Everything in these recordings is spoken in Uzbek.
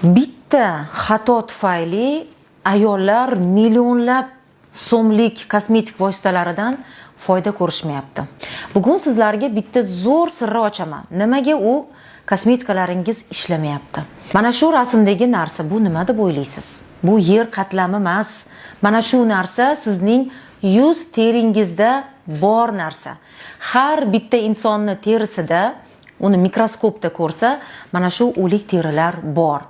Bitta xato tufayli ayollar millionlab so'mlik kosmetik vositalaridan foyda ko'rishmayapti. Bugun sizlarga bitta zo'r sirni ochaman. Nimaga u kosmetikalaringiz ishlamayapti? Mana shu rasmdagi narsa, bu nima deb o'ylaysiz? Bu yer qatlami emas. Mana shu narsa sizning yuz teringizda bor narsa. Har bitta insonni terisida, uni mikroskopda ko'rsa, mana shu o'lik terilar bor.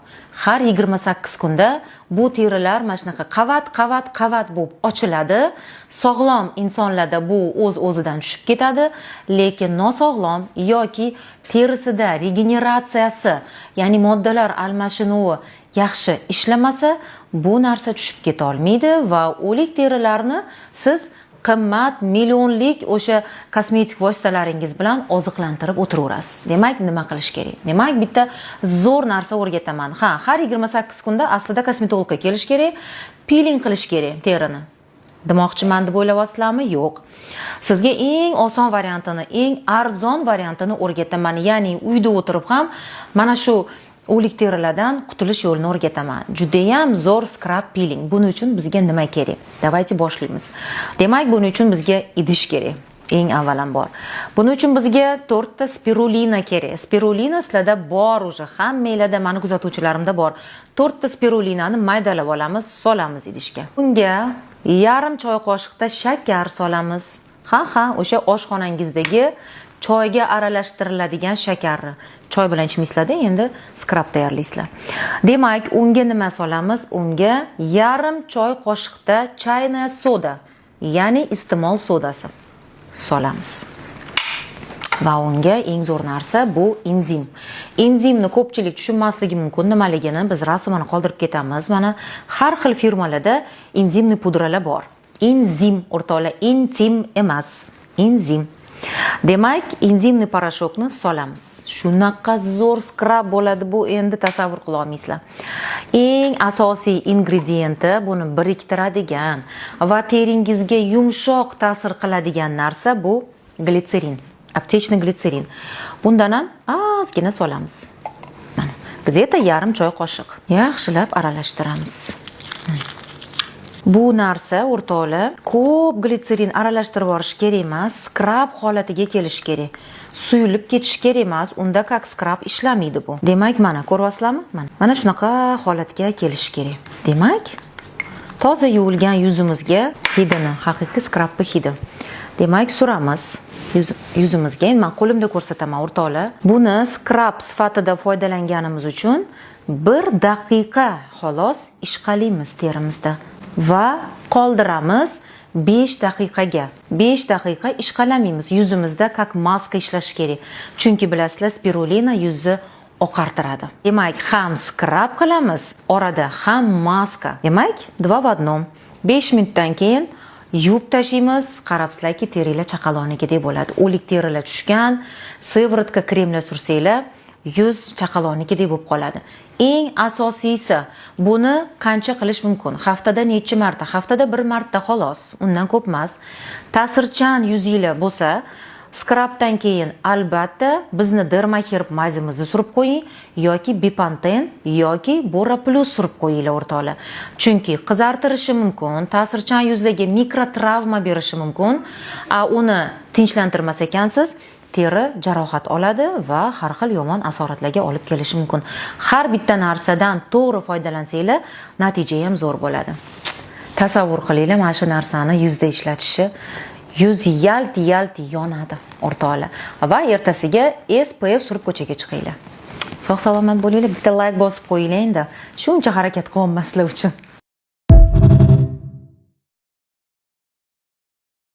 Har 28 kunda bu terilar mana shunaqa qavat, qavat, qavat bo'lib ochiladi. Sog'lom insonlarda bu o'z o'zidan tushib ketadi, lekin nosog'lom yoki terisida regeneratsiyasi, ya'ni moddalar almashinuvi yaxshi ishlamasa, bu narsa tushib keta olmaydi va o'lik terilarni siz qimmat millionlik o'sha kosmetik vositalaringiz bilan oziqlantirib o'tiraverasiz. Demak, nima qilish kerak? Demak, bitta zo'r narsa o'rgataman. Ha, har 28 kunda aslida kosmetologga kelish kerak, piling qilish kerak terini demoqchiman deb o'ylayapsizlarmi? Yo'q, sizga eng oson variantini, eng arzon variantini o'rgataman, ya'ni uyda o'tirib ham mana shu o'lik terilardan qutulish yo'lini o'rgataman. Judayam zo'r skrab piling. Buning uchun bizga nima kerak? Давайте boshlaymiz. Demak, buning uchun bizga idish kerak eng avvalambor. Buning uchun bizga to'rtta spirulina kerak. Spirulina sizlarda bor уже, hammanglarda, mani kuzatuvchilarimda bor. To'rtta spirulinani maydalab olamiz, solamiz idishga. Unga yarim choy qoshiqda shakar solamiz. Ha, o'sha oshxonangizdagi choyga aralashtiriladigan shakarni. Choy bilan ichmaysizlarda, endi skrab tayyorlaysizlar. Demak, unga nima solamiz? Unga yarim choy qoshiqda чайная soda, ya'ni iste'mol sodasi solamiz. Va unga eng zo'r narsa bu enzim. Enzimni ko'pchilik tushunmasligi mumkin nimaligini, biz rasmini qoldirib ketamiz. Mana, har xil firmalarda энзимный pudralar bor. Enzim, o'rtoqlar, intim emas, enzim. Demak, энзимный порошок ni solamiz. Shunaqa zo'r skrab bo'ladi bu, endi tasavvur qila olmaysizlar. Eng asosiy ingrediyenti, buni biriktiradigan va teringizga yumshoq ta'sir qiladigan narsa bu glitserin, аптечный glitserin. Bundan ham ozgina solamiz, mana, где то yarim choy qoshiq. Yaxshilab aralashtiramiz. Bu narsa, o'rtoqlar, ko'p glitserin aralashtirib yuborish kerak emas, skrab holatiga kelishi kerak, suyulib ketishi kerak emas, unda как skrab ishlamaydi bu. Demak, mana, ko'ryapsizlarmi, mana shunaqa holatga kelishi kerak. Demak, toza yuvilgan yuzimizga hidini, haqiqiy skrabni hidi, demak, suramiz yuzimizga. Endi man qo'limda ko'rsataman, o'rtoqlar. Buni skrab sifatida foydalanganimiz uchun 1 daqiqa xolos ishqalaymiz terimizda va qoldiramiz 5 daqiqaga. 5 daqiqa ishqalamaymiz yuzimizda, как maska ishlashi kerak, chunki bilasizlar, spirulina yuzni oqartiradi. Demak, ham skrab qilamiz orada, ham maska. Demak, два в одном. 5 minutdan keyin yuvib tashlaymiz. Qarabsizlarki, teringlar chaqaloqnikidek bo'ladi, o'lik terilar tushgan. Сыворотка, kremlar sursanglar, yuz chaqaloqnikidek bo'lib qoladi. Eng asosiysi, buni qancha qilish mumkin, haftada necha marta? Haftada bir marta xolos, undan ko'p emas. Ta'sirchan yuzinglar bo'lsa, skrabdan keyin albatta bizni Dermaherb mazimizni surib qo'ying yoki Bipanten yoki Bora Plus surib qo'yinglar, o'rtoqlar, chunki qizartirishi mumkin, ta'sirchan yuzlarga mikrotravma berishi mumkin. A uni tinchlantirmas ekansiz, teri jarohat oladi va har xil yomon asoratlarga olib kelishi mumkin. Har bitta narsadan to'g'ri foydalansanglar, natija ham zo'r bo'ladi. Tasavvur qilinglar, mana shu narsani yuzda ishlatishni, yuz yalt yalt yonadi, o'rtoqlar. Va ertasiga SPF surib ko'chaga chiqinglar. Sog' salomat bo'linglar, bitta layk bosib qo'yinglar, endi shuncha harakat qilyapman sizlar uchun.